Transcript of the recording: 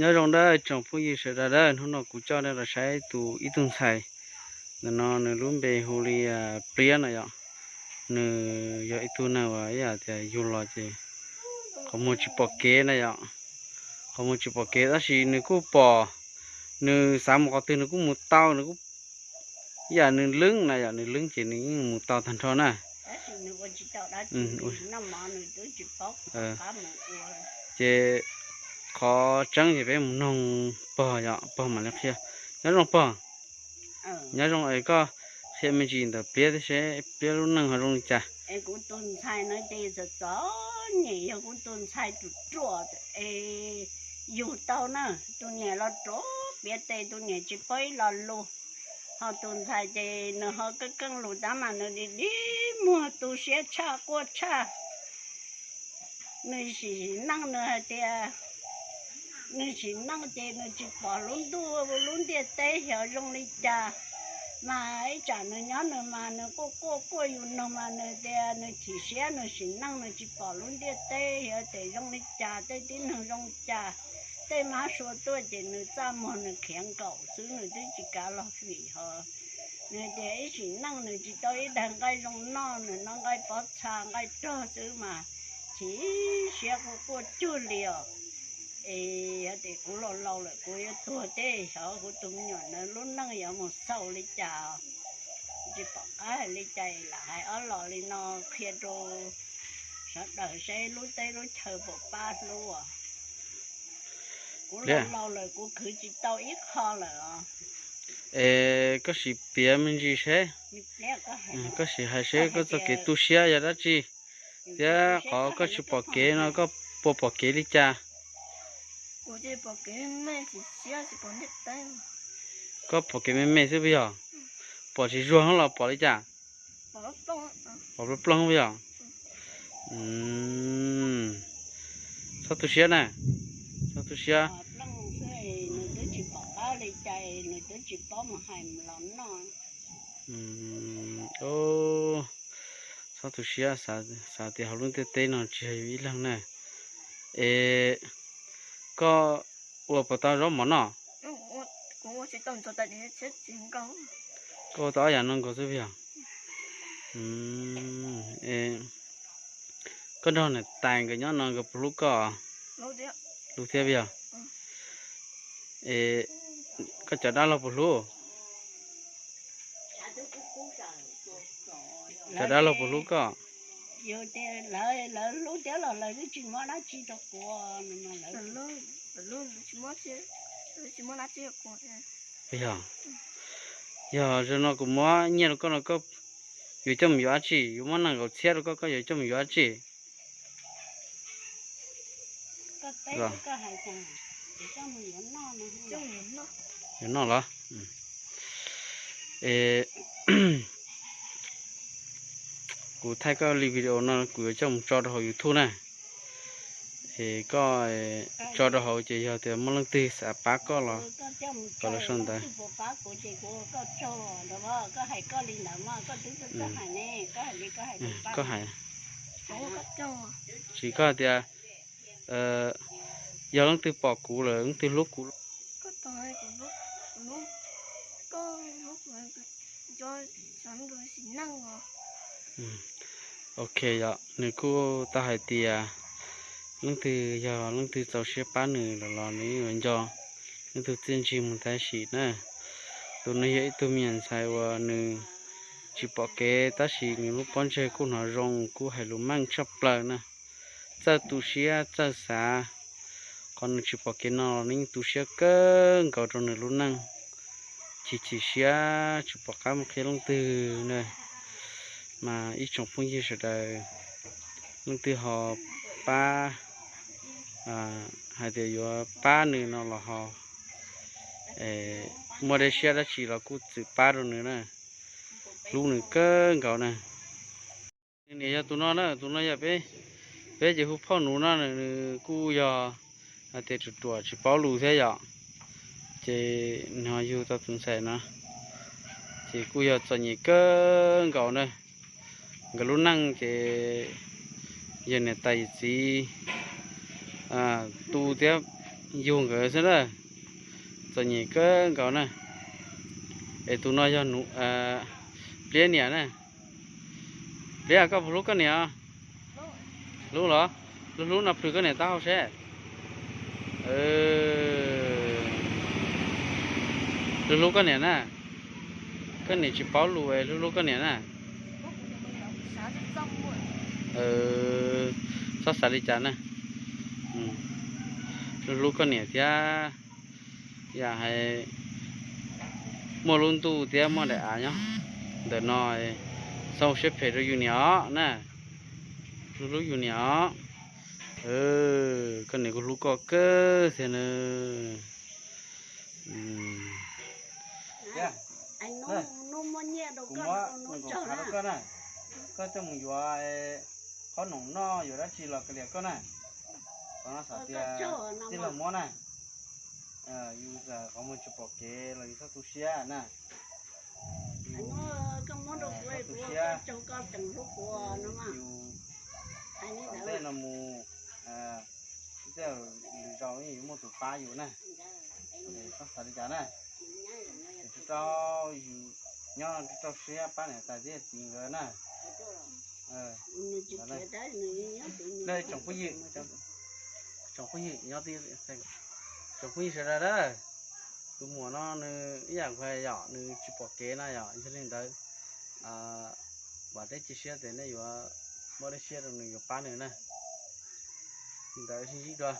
Nyob zoo dawb tsoom phooj ywg sawv daws, hnub no kuv coj nej los saib tus ib tug ntxhais. Ntawm no nws lub npe hu li Pliab no yom. Nws yog ib tug neeg uas ib yam tias yug los ces qhov muag tsis pom kev na yom. Qhov muag tsis pom kev tab sis nws kuj pom, nws xav mus qhov twg nws kuj mus tau, nws kuj ib yam nws leeb na yom, nws leeb ces nws yeej mus tau tag nrho na. Ces qhov tseeb ces peb mus noog pog yom, pog mam li qhia. Nyob zoo pog. Nyob zoo es koj qhia me ntsis ntawm Pliab thiab seb Pliab lub neej ho zoo li cas? Kuv tus ntxhais no ces txom txom nyem, yog kuv tus ntxhais ruam ruam es yug tau na, tus niam los rov piav tes, tus niam tsis paub ib lo lus. Ho tus ntxhais ces nws ho keej keej lus tab mas nws dig dig muag tu siab tshaj quaj tshaj. Nws sim neej nws hais tias, nws sim neej ces nws tsis pom lub ntuj lub ntiaj teb xyov zoo li cas. Mas ib tsam nws nyob nws mas nws quaj quaj quaj yus noog mas nws tias nws chim siab nws sim neej nws tsis pom lub ntiaj teb xyov tes zoo li cas, tej tib neeg zoo li cas. Tej mab sua tuaj ces nws txaj muag nws khiav nkaum xwb, nws twb tsis kav los vim ho nws tias ib sim neej nws tsis tau ib daig nqaij zoo noj, nws noj nqaij pob txha nqaij rog xwb mas chim siab quaj quaj cuag li os. Es yog tias kuv laus laus lawm kuv yuav tuag teb xyov kuv tus me nyuam ntawd lub neej yuav mus xaus li cas. Tsis pom qab hais li cas lam hais ob los li no qhia rau sawv daws seb lub teb lub chaw puas pab hlub. Kuv laus laus lawm kuv khwv tsis tau ib qho lawm os. Es koj sim piav me ntsis seb, koj sim hais seb koj txoj kev tu siab yog dab tsi, thiab qhov koj tsis pom kev no koj puas pom kev li cas? Koj pom kev me me xwb puas yog? Pom tsis zuag los pom li cas? Pom plooj plooj puas yog? Txhob tu siab na, txhob tu siab. Txhob tu siab, xav tias hauv lub ntiaj teb no tsis yog yus ib leeg na. Es koj ua puas tau zaub mov noj? Koj ua tau ob yam no nkaus xwb puas yog? Koj nrog niam tais nkawd nyob no nkawd puas hlub koj? Hlub thiab puas yog? Es koj cov dab laug puas hlub? Cov dab laug puas hlub koj? Lawv hlub thiab los lawv twb tsis muab dab tsi rau kuv. Puas yog? Yog zaum no kuv muab nyiaj rau koj no koj yuav coj mus yuav dab tsi? Yuav muab nees nkaum txhiab rau koj, koj yuav coj mus yuav dab tsi? Yuav noj los? Es kuv thaij koj li video no kuv yuav coj mus tso rau hauv YouTube na. Es koj tso rau hauv ces yog tias muaj leej twg xav pab koj los kom lawv sau ntawv. Koj hais, tsis koj hais tias yog leej twg pom kuv lawm leej twg hlub kuv. Ok, yog nws kuj tau hais tias leej twg yog leej twg txaus siab pab nws los los nws yuav nco leej twg txiaj ntsig mus tam sim na. Tus no yog ib tug me nyuam ntxhais uas nws tsis pom kev tab sis nws lub pob ntseg kuj hnov zoo kuj hais lus meej tshaj plaws na. Txawj tu siab txawj xav, qhov nws tsis pom kev no los nws yeej tu siab kawg nkaus rau nws lub neej, chim chim siab tsis pom qab mus qhia leej twg na. Mas ib tsoom phooj ywg sawv daws, leej twg ho pab, hais tias yuav pab nws no los ho muaj dej siab dab tsi los kuj txwm pab rau nws na, hlub nws kawg nkaus na. Nws niam yog tus no na, tus no yog peb, peb ces hu phauj Nuv no, nws kuj yog hais tias ruam ruam tsis paub lus thiab yom, ces nws ho yug tau tus ntxhais no, ces kuj yog txom nyem kawg nkaus na. Nkawd lub neej ces yog niam tais yawm txiv tu thiab Yug nkawd xwb na, txom nyem kawg nkaus na. Es tus no yog Pliab niam na. Pliab, koj puas hlub koj niam? Hlub los? Hlub hlub no plhws koj niam taub hau seb. Hlub hlub koj niam na. Koj niam tsis paub lus es hlub hlub koj niam na. Txhob xav li cas na. Hlub hlub koj niam thiab. Yam hais muaj lub ntuj thiab muaj daim av nyob ntawm no, txhob ua siab phem rau yus niam os na. Hlub hlub yus niam os. Koj niam kuj hlub koj kawg thiab na. Kuv muab nqaij rau koj na, koj coj mus yuav qhob noom noj yuav dab tsi los kav liam koj na. Qhov no xav tias tij laug muab na, yus qhov muag tsis pom kev los yus txhob tu siab na. Yus txhob tu siab, yus ntej no mus, tej lwm zaus yeej yuav muaj tus pab yus na. Txhob xav li cas na. Es rau yus nyob rau siab pab niam tais thiab txiv nkawd na. Tsoom phooj ywg, tsoom phooj ywg nyob, tsoom phooj ywg sawv daws na, tus muam no nws ib yam nkaus yom, nws tsis pom kev na yom, yog li ntawd vam thiab cia siab tias nej yuav muaj dab tsi rau nws yuav pab nws na. Li ntawd sib ntsib dua.